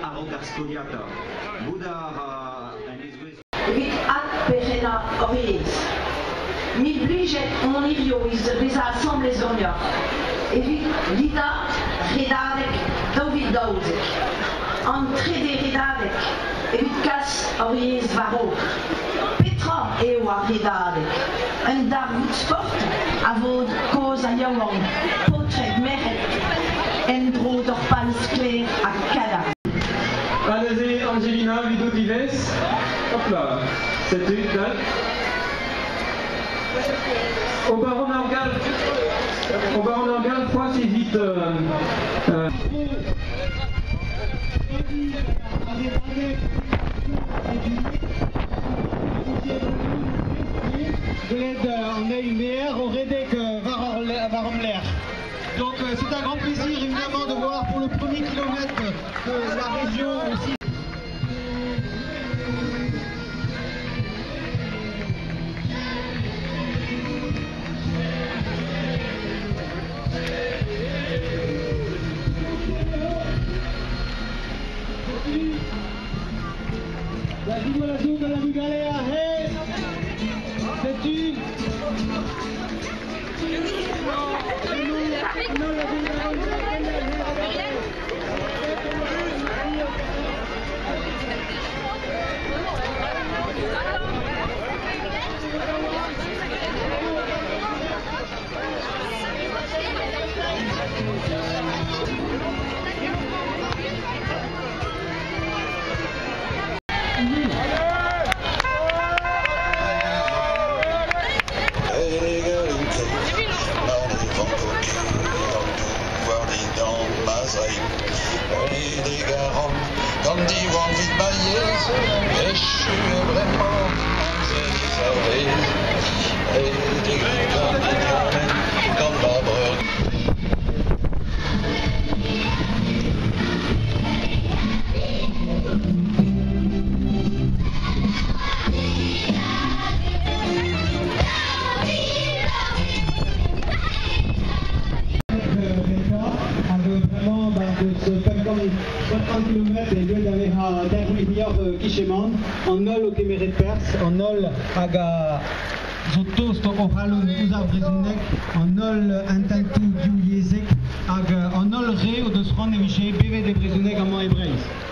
A-raok ar skoliata, bout a ra en ez Evit adperc'hennañ hor yezh. Mil blijet on hiziv bezañ asambles ganeoc'h evit lidañ Redadeg 2012, an trede Redadeg evit kas hor yezh war-raok. Petra eo ar Redadeg? Un darvoud sport a vod kozh ha yaouank, paotred, merc'hed, en-dro d'ur pal sklaer ha kadarn. Ha neuze Angelina evidout ivez. Hop là, setu, dal. Ober an ur galv, ober an ur galv c'hoazh evit euh, Gwelet an eil maer o redek war an lec'h. Donc c'est un grand plaisir évidemment de voir pour le premier kilomètre de la région aussi. La simulation de la Bugalea, hey Setu An holl o kemeret perzh, an holl hag a zo tost o c'halon ouzh ar brezhoneg, an holl ententoù divyezhek hag an holl re o deus c'hoant e vije bevet e brezhoneg amañ e Breizh.